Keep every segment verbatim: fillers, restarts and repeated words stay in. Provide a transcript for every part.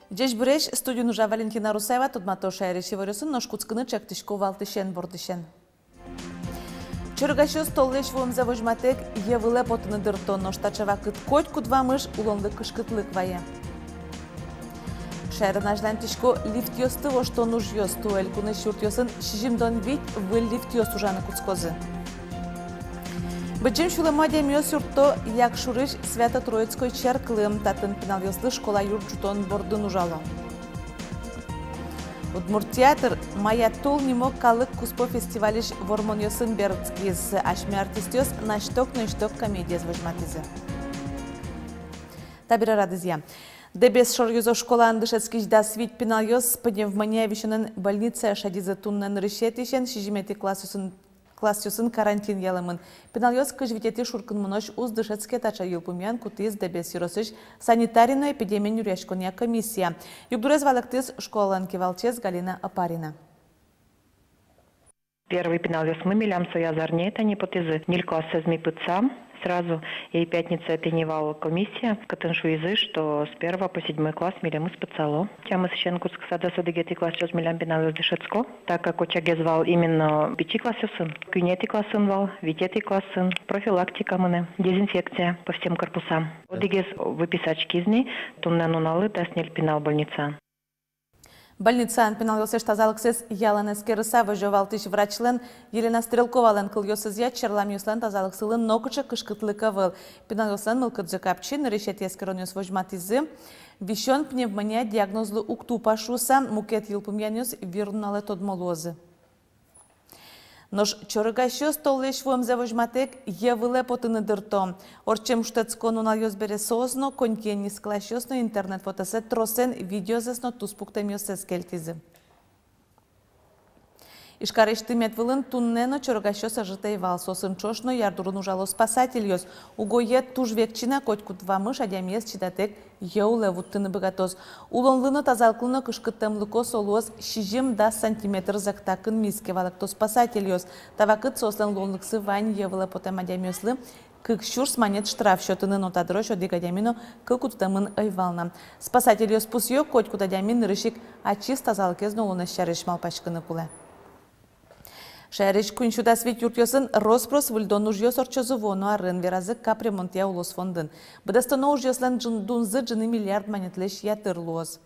Ӟечбуресь! Студиын ужа Валентина Русаева. Тодмато шаерысь иворъёсын, нош кутскыны чектӥсько валтӥсен бордысен. Чорыгасьёс толлэсь вуэмзэ возьматэк йӧ вылэ потыны дырто, нош таӵе вакыт котькуд вамыш улонлы кышкытлык вае. Шаерын азьланьтӥсько лифтъёсты воштон ужъёс. Туэ элькунысь юртъёсын сизьымдон вить выль лифтъёс ужаны кутскозы. Быдӟым сюлэмо адямиос юртто Якшурысь Свято-Троицкой черклы. Татын пиналъёслы школа юрт ӝутон бордын ужало. Удмурт театр «Мая тул» нимо калык куспо фестивальысь вормонъёсын берытскиз. Асьме артистъёс насьток но исьток комедиез возьматӥзы. Табере радызъя. Дэбес шоръёзо школаын дышетскись дас вить пиналъёс пневмония висёнэн больницае шедизы. Туннэ нырысетӥысен сизьыметӥ классъёсын классъёсын карантин ялэмын. Пиналъёс кызь витетӥ шуркынмонозь уз дышетске. Таӵе йылпумъян кутӥз Дэбес ёросысь санитарино-эпидемия нюръяськонъя комиссия. Югдурез валэктӥз школалэн кивалтӥсез Галина Опарина. Первый пиналъёсмы милям соя зарни тани потӥзы, ньыль классэз ми пытсам сразу, и пятница тӥни вал комиссия, кытын шуизы, что с первого по седьмой класс милемыз пытсало. Тямысысен кутскыса дас одӥгетӥ классъёс милям пиналъёс дышетско, так как очагез вал именно пичи классъёсын, куинетӥ классын вал, витетӥ классын, профилактика мынэ, дезинфекция по всем корпусам. Одӥгез выписатскиз ни, туннэ нуналлы дас ньыль пинал больницаын. Больницаын пиналъёслэсь тазалыксэс ялан эскерыса возё валтӥсь врачлэн Елена Стрелковалэн кылъёсызъя, черламъёслэн тазалыксылы нокыӵе кышкытлык ӧвӧл. Пиналъёслэн мылкыдзы капчи, нырысетӥ эскеронъёс возьматӥзы, висён пневмония диагнозлы уг тупа шуыса. Мукет йылпумъянъёс вирнуналэ тодмо луозы. Нош чорыгасьёс толлэсь вуэмзэ возьматэк йӧ вылэ потыны дырто. Ортчем шутэтскон нуналъёс бере соос но, конькиен нискыласьёс но интернет вотэсэ тросэн видеозэс но туспуктэмъёссэс кельтӥзы. Ижкарысь тымет вылын туннэ но чорыгасьёс ӧжыт ӧй вал. Соосын ӵош но ярдурын ужало спасательёс. Уго йӧ туж векчи на, котькуд вамыш адямиез чидатэк йӧ улэ вуттыны быгатоз. Улонлы но, тазалыклы но кышкыттэмлыко со луоз сизьым-дас сантиметр зӧкта кынмиз ке, валэкто спасательёс. Та вакыт соослэн луонлыксы вань йӧ вылэ потэм адямиослы кык сюрс манет штраф сётыны, но та дырозь одӥг адями но кыл кутытэмын ӧй вал на. Спасательёс пусъё: котькуд адями нырысь ик ачиз тазалыкез но улонэз сярысь малпаськыны кулэ. Шаерысь куинь сю дас вить юртъёсын рос-прос выльдон ужъёс ортчозы вуоно арын, веразы капремонтъя улосфондын. Быдэстоно ужъёслэн ӝын-, дунзы ӝыны миллиард манетлэсь ятыр луоз.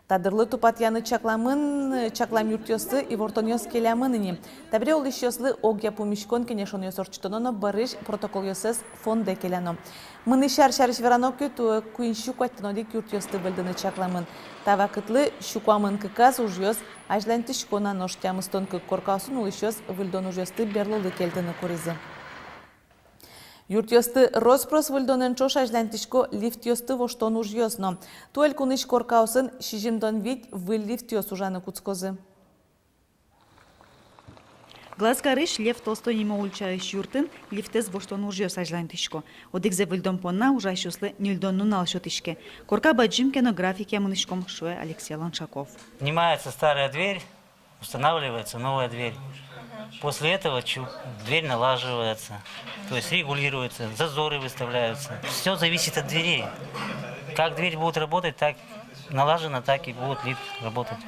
Та дырлы тупатъяны чакламын, чаклам юртъёсы ивортонъёс келямын ини. Табере улӥсьёслы огъя пумиськон-кенешонъёс ортчытоно но бӧрысь протоколъёссэс фондэ келяно. Мынӥсь ар сярысь верано ке, туэ куинь сю куатьтон одӥг юртъёсты выльдыны чакламын. Та вакытлы сю куамын кыказ ужъёс азьланьтӥсько на, нош тямыстон кык коркаосын улӥсьёс выльдон ужъёсты берлолы кельтыны куризы. Юртъёсты рос-прос выльдонэн ӵош азьланьтӥсько лифтъёсты воштон ужъёс но. Туэ элькунысь коркаосын сизьымдон вить выль лифтъёс ужаны кутскозы. Глазкарысь Лев Толстой нимо ульчаысь юртын лифтэз воштон ужъёс азьланьтӥсько. Одӥгзэ выльдон понна ужасьёслы ньыльдон нунал сётӥське. Корка бадӟым ке но, графикъя мынӥськом, шуэ Алексей Лоншаков. Снимается старая дверь, устанавливается новая дверь. После этого чу-, дверь налаживается, то есть регулируется, зазоры выставляются. Всё зависит от дверей. Как дверь будет работать, так налажено, так и будет лифт работать.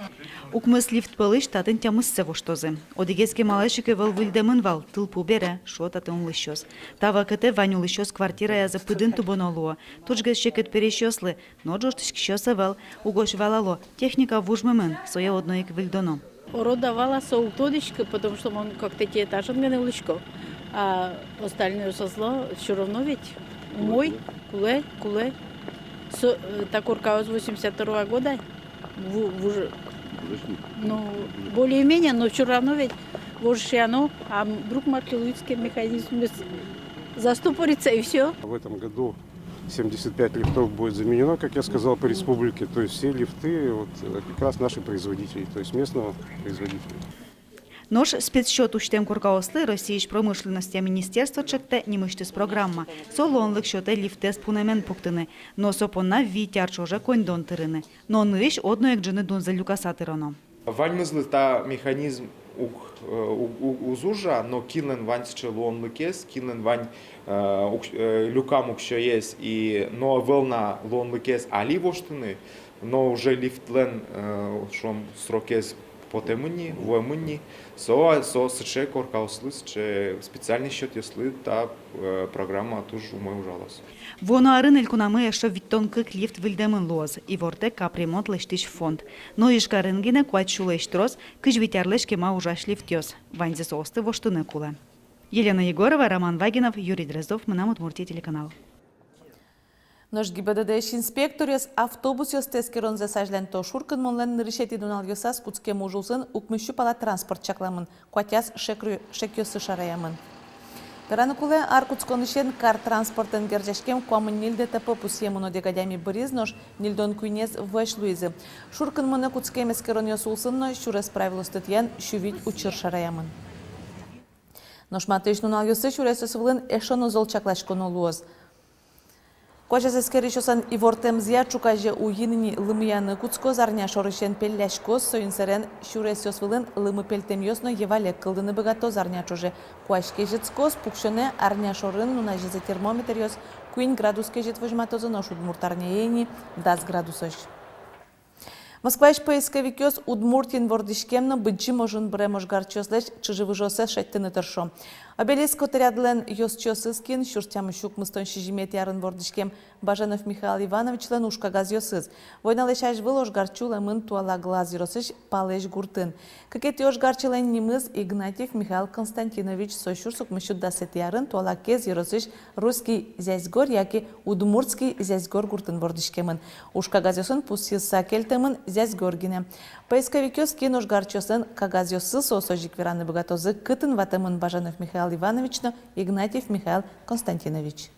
Укмыс лифт пӧлысь татын тямыссэ воштозы. Одӥгез кемалась ик ӧвӧл выльдэмын вал, тылпу бере, шуо татын улӥсьёс. Та вакытэ вань улӥсьёс квартираязы пыдын тубоно луо. Тужгес секыт пересьёслы, но ӝожтӥськисьёс ӧвӧл, угось валало: техника вужмемын, сое одно ик выльдоно. Орода вал-а, со уг тодӥськы, потому что мон кӧктэти этажын гинэ улӥсько, а остальной сосло всё равно ведь умой, кулэ, кулэ. Со, э, та коркаос восемьдесят второго года, ву-, вуж-, ну, более-менее, но всё равно ведь вожсяно, а вдруг мар ке луиз ке, механизм застопорится и всё. В этом году семьдесят пять лифтов будет заменено, как я сказал, по республике. То есть все лифты, вот, э, как раз наши производители, то есть местного производителя. Нош спецсчёт усьтэм коркаослы Россиысь промышленностья министерство чектэ нимысьтыз программа. Со луонлык сётэ лифтэз пунэмен пуктыны, но со понна вить ар ӵоже коньдон тырыны. Но нырысь одно ик ӝыны дунзэ люкаса тыроно. Ваньмызлы та механизм уг, э, уг, уг, уз ужа, но кинлэн вань сыӵе луонлыкез, кинлэн вань, э, ук-, э, люкам уксёез и, но ӧвӧл на луонлыкез али воштыны, но уже лифтлэн, э, шуом, срокез потэмын ни, вуэмын ни, со, со сыӵе коркаослы, сыӵе специальный счётъёслы та, э, программа туж умой ужалоз. Вуоно арын элькунамы эшшо витьтон кык лифт выльдэмын луоз, ивортэ капремонт лэсьтӥсь фонд. Но Ижкарын гинэ куать сюлэсь трос, кызь вить арлэсь кема ужась лифтъёс. Ваньзэ соосты воштыны кулэ. Елена Егорова, Роман Вагинов, Юрий Дроздов, «Мынам Удмуртие» телеканал. Нош ГИБДД-ысь инспекторъёс автобусъёсты эскеронзэс азьланьто. Шуркынмонлэн нырысетӥ нуналъёсаз кутскем уж улсын укмыс сю пала транспорт чакламын, куатьяз шекрю-, шекъёсы шараямын. Вераны кулэ, ар кутсконысен кар транспортэн герӟаськем куамын ньыль ДТП пусъемын. Одӥг адями быриз, нош ньыльдон куинез вӧсь луизы. Шуркынмонэ кутскем эскеронъёс улсын но сюрес правилоосты тӥян сю вить учыр шараямын. Нош матысь нуналъёсы сюресъёс вылын эшшо но зол чакласьконо луоз. Куазез эскерисьёслэн ивортэмзыя, ӵуказе уйин ини лымыяны кутскоз, арня шорысен пелляськоз, соин сэрен сюресъёс вылын лымы пельтэмъёс но йӧвале кылдыны быгатоз. Арня ӵоже куазь кезьытскоз, пуксёнэ арня шорын нуназезэ термометръёс куинь градус кезьыт возьматозы, нош удмурт арняе ини дас градусозь. Москваысь поисковикъёс Удмуртиын вордӥськем но Быдӟым ожын бырем ожгарчиослэсь чыжы-выжыоссэс шедьтыны тыршо. «Обелиск» отрядлэн ёзчиосыз кин, сюрс тямыс сю укмыстон сизьыметӥ арын вордӥськем Баженов Михаил Ивановичлэн ужкагазъёсыз. Войналэсь азьвыл ожгарчи улэмын Туала Глаз ёросысь Палэзь гуртын. Кыкетӥ ожгарчилэн нимыз Игнатьев Михаил Константинович, со сюрс укмыс сю дасэтӥ арын Туала Кез ёросысь Русский Зязьгорь яке Удмуртский Зязьгорь гуртын вордӥськемын. Ужкагазъёсын пусйыса кельтэмын Зязьгорь гинэ. Поисковикъёс кин ожгарчиослэн кагазъёссы, соос озьы ик вераны быгатозы, кытын ватэмын Баженов Михаил Иванович но Игнатьев Михаил Константинович.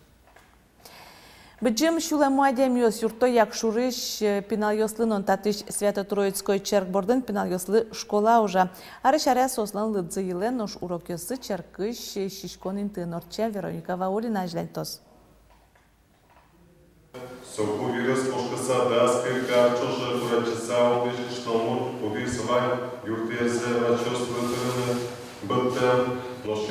Быдӟым сюлэмо адямиос юртто Якшурысь, э, пиналъёслы но. Татысь Свято-Троицкой черк бордын пиналъёслы школа ужа. Арысь аре соослэн лыдзы йылэ, нош урокъёссы черкысь, э, сиськон интыын ортче. Вероника Ваулина азьланьтоз. Соку вирус кошкыса дас кык ар ӵоже курадӟыса улӥсь кышномурт кудӥз вань юртъерзэ врачъёслы тырыны быдтэм.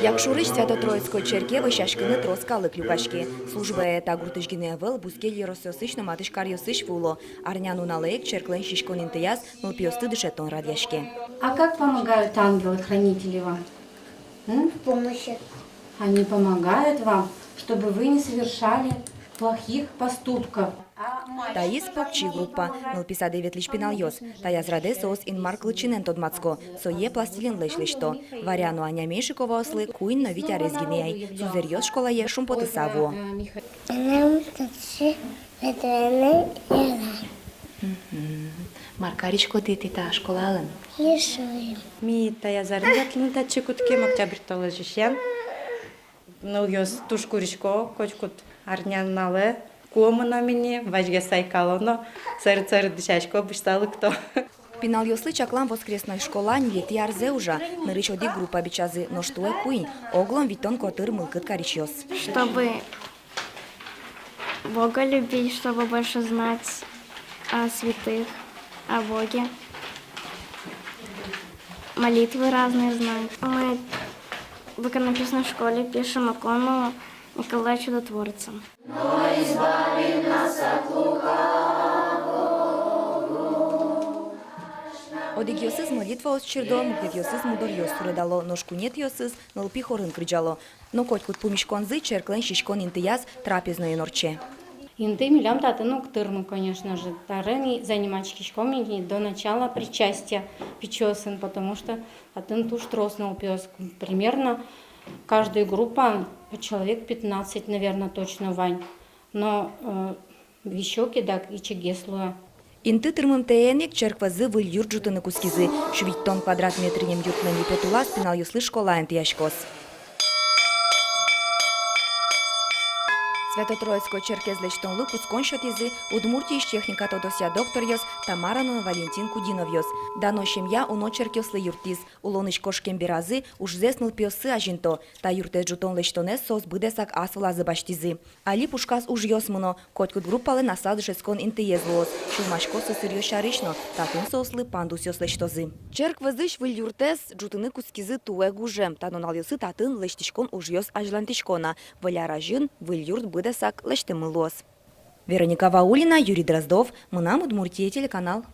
Якшурысь Свято-Троицкой черке вӧсяськыны трос калык люкаське. Службае та гуртысь гинэ ӧвӧл, бускель ёросъёсысь но матысь каръёсысь вуо. Арня нуналэ ик черклэн сиськон интыяз нылпиосты дышетон радъяське. А как помогают ангелы-хранители вам? М? Помощи. Они помогают вам, чтобы вы не совершали плохих поступков. Таиз покчи группа, нылпи садэ ветлӥсь пиналъёс. Таяз радэ соос инмар кылчинэн тодматско, сое пластилинлэсь лэсьто. Варя но Аня Меньшиковаослы куинь но вить арес гинэ ай. Сузэръёс школае шумпотыса вуо. Мынам татчы ветлыны яра. Мгм. Мар кариськоды тӥ та школаын? Рисую. Ми таяз арын ветлыны татчы кутским, октябрь толэзьысен. Нылъёс туж курисько, котькуд арня нуналэ куо мыном ини, вазьгес сайкало но, сэрыт-сэрыт дӥсясько, бызьыса лыкто. Пиналъёслы чаклам воскресной школа ньылетӥ арзэ ужа. Нырысь одӥг группа бичазы, нош туэ куинь, оглом витьтон котыр мылкыд карисьёс. Чтобы Бога любить, чтобы больше знать о святых, о Боге. Молитвы разные знать. Мы в иконописной школе пишем икону Николая Чудотворца. Одӥгъёсыз молитваос чирдо, мукетъёсыз мудоръёс суредало, нош куинетӥосыз нылпи хорын кырӟало. Но котькуд пумиськонзы черклэн сиськон интыяз, трапезноен, ортче. Инты милям татын уг тырмы, конечно же. Татын ми заниматьськиськом ини до начала причастия пичиосын, потому что татын туж трос нылпиос. Примерно каждый группаын по человек пятнадцать, наверное, точно вань. Но, э, висё ке, дак ичигес луэ. Инты тырмымтэен ик черк вӧзы выль юрт ӝутыны кутскизы. Сю витьтон квадрат метръем юртлэн липет улаз пиналъёслы школа интыяськоз. Свято-Троицкой черкез лэсьтонлы кутскон сётӥзы Удмуртиысь техника тодосъя докторъёс Тамара но Валентин Кудиновъёс. Дано семья уно черкъёслы юрттӥз. Улонысь кошкем беразы ужзэс нылпиоссы азинто. Та юртэз ӝутон-лэсьтонэз соос быдэсак ас вылазы басьтӥзы. Али пушказ ужъёс мыно, котькуд группалэн аслаз дышетскон интыез луоз. Сюлмасько сӧсыръёс сярысь но, татын соослы пандусъёс лэсьтозы. Черк вӧзысь выль юртэз ӝутыны кутскизы туэ гужем. Та нуналъёсы татын лэсьтӥськон ужъёс азьланьтӥсько на. Выль ар азьын выль юрт быдэсак лэсьтэмын луоз. Вероника Ваулина, Юрий Дроздов, «Мынам Удмуртие» телеканал.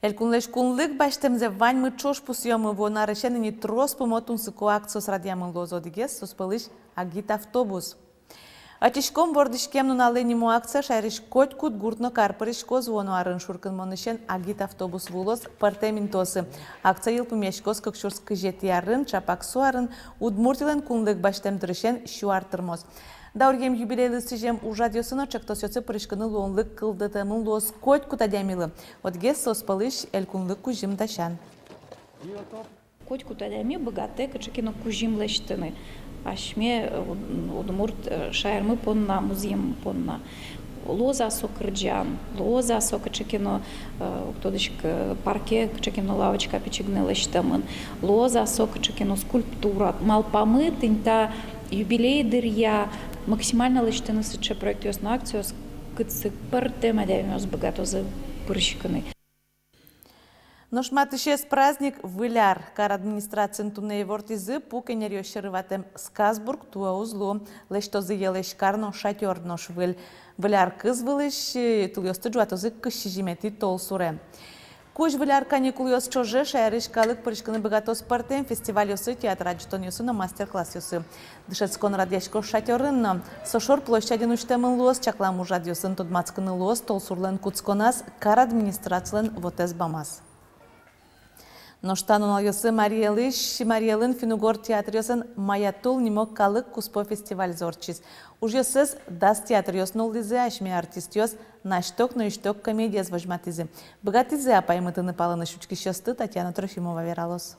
Элькунлэсь кунлык басьтэмзэ ваньмы ӵош пусъёмы. Вуоно арысен ини трос пумо тунсыко акциос радъямын луоз. Одӥгез соос пӧлысь «Агитавтобус». «Ӧтиськом вордӥськем нуналэ» нимо акция шаерысь котькуд гурт но кар пыриськоз. Вуоно арын шуркынмонысен агитавтобус вуылоз пӧртэм интыосы. Акция йылпумъяськоз кык сюрс кызетӥ арын. Чапак со арын Удмуртилэн кунлык басьтэм дырысен сю ар тырмоз. Дауръем юбилейлы сӥзем ужрадъёсы но ӵектосъёсы пыриськыны луонлык кылдытэмын луоз котькуд адямилы. Одӥгез соос пӧлысь элькунлы кузьым дасян. Котькуд адями быгатэ кыӵе ке но кузьым лэсьтыны асьме, э, уд-, удмурт, э, шаермы понна, музъеммы понна. Луоз-а со кырӟан, луоз-а со кыӵе ке но, э, уг тодӥськы, парке кыӵе ке но лавочка пичи гинэ лэсьтэмын, луоз-а со кыӵе ке но скульптура. Малпамы тӥни та юбилей дыръя максимально лэсьтыны сыӵе проектъёс но акциос, кытчы пӧртэм адямиос быгатозы пыриськыны. Нош матысез праздник — Выль ар. Кар администрациын туннэ ивортӥзы: пу кенеръёс сьӧры ватэм сказбург туэ уз лу. Лэсьтозы йӧлэсь кар но шатёр. Нош выль, Выль ар кыз вылысь, э, тылъёсты ӝуатозы кызь сизьыметӥ толсуре. Кузь Выль ар каникулъёс ӵоже шаерысь калык пыриськыны быгатоз пӧртэм фестивальёсы, театр адӟытонъёсы но мастер-классъёсы. Дышетскон радъяськоз шатёрын но. Со Шор площадьын усьтэмын луоз. Чаклам ужрадъёсын тодматскыны луоз толсурлэн кутсконаз кар администрацилэн вотэс бамаз. Нош та нуналъёсы Марий Элысь, Марий Элын финн-угор театръёслэн «Мая тул» нимо калык куспо фестивальзы ортчиз. Ужъёссэс дас театръёс нуллӥзы. Асьме артистъёс «Насьток но исьток» комедиез возьматӥзы. Быгатӥзы-а паймытыны палэнысь учкисьёсты, Татьяна Трофимова вералоз.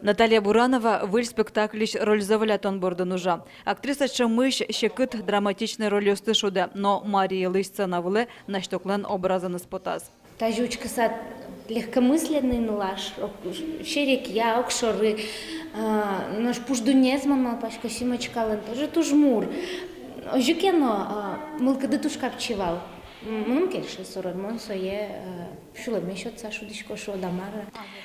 Наталья Буранова выль спектакльысь рользэ волятон бордын ужа. Актриса ӵемысь секыт драматичной рольёсты шудэ, но Марий Элысь сцена вылэ «Насьтоклэн» образэныз потаз. Тазьы учкыса, легкомысленный нылаш, ог-, серекъя, огшоры, а, нош пуш дуннеез, мон малпасько, Симочкалэн тоже туж мур. Озьы ке но, а, мылкыды туж капчи вал. М, мыным кельше со роль, мон сое, а, сюлэмме сётса шудӥсько, шуод-а, мар-а.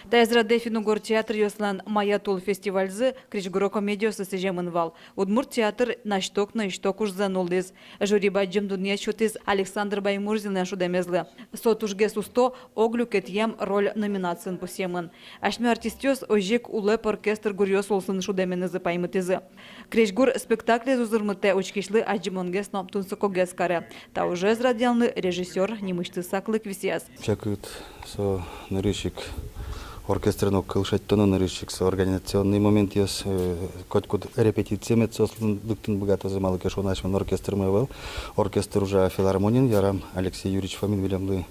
Таяз радэ финн-угор театръёслэн «Мая тул» фестивальзы крезьгуро комедиосы сӥземын вал. Удмурт театр «Насьток но исьток» ужзэ нуллӥз. Жюри бадӟым дунъет сётӥз Александр Баймурзинлэн шудэмезлы. Со «Тужгес усто, ог люкетъем роль» номинациын пусъемын. Асьме артистъёс озьы ик улэп оркестр гуръёс улсын шудэменызы паймытӥзы. Крезьгур спектаклез узырмытэ, учкисьлы адӟымонгес но тунсыкогес каре. Та ужез радъянлы режиссёр нимысьтыз саклык висъяз. Секыт со нырысь ик оркестрен огкыл шедьтоно, нырысь ик со организационный моментъёс, э, котькуд репетицие мед соослы лыктыны быгатозы, малы ке шуоно асьмелэн оркестрмы ӧвӧл. Оркестр ужа филармониын, ярам, Алексей Юрьевич Фомин милемлы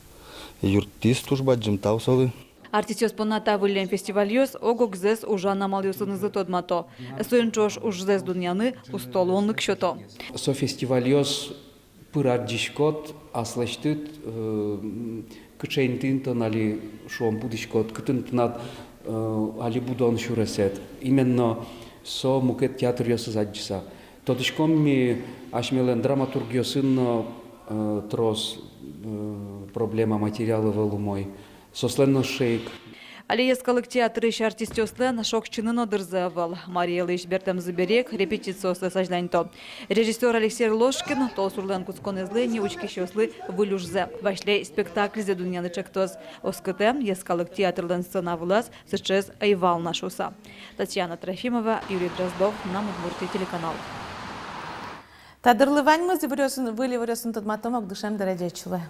юрттӥз, туж бадӟым тау солы. Артистъёс понна та выллем фестивальёс ог-огзэс ужан амалъёсынызы тодмато. Соин ӵош ужзэс дунъяны усто луонлык сёто. Со фестивальёс пыр адӟиськод, аслэсьтыд, э, м, кыӵе интыын тон али, шуом, будӥськод, кытын тынад, э, али будон сюресэд. Именно со мукет театръёсыз адӟыса. Тодӥськом ми, асьмелэн драматургъёсын но, э, трос, э, проблема, материал ӧвӧл умой. Соослэн но сыӵе ик. Али йӧскалык театрысь артистъёслэн шокчыны но дырзы ӧвӧл. Марий Элысь бертэмзы бере ик репетициоссэс азьланьто. Режиссёр Алексей Ложкин толсурлэн кутсконэзлы ни учкисьёслы выль ужзэ, «Васьлей» спектакльзэ дунъяны ӵектоз. Оскытэ, йӧскалык театрлэн сцена вылаз сыӵеез ӧй вал на шуыса. Татьяна Трофимова, Юрий Дроздов, «Мынам Удмуртие» телеканал. Та дырлы ваньмыз. Иворъёсын, выль иворъёсын тодматом огдышем дыре. Ӟеч луэ.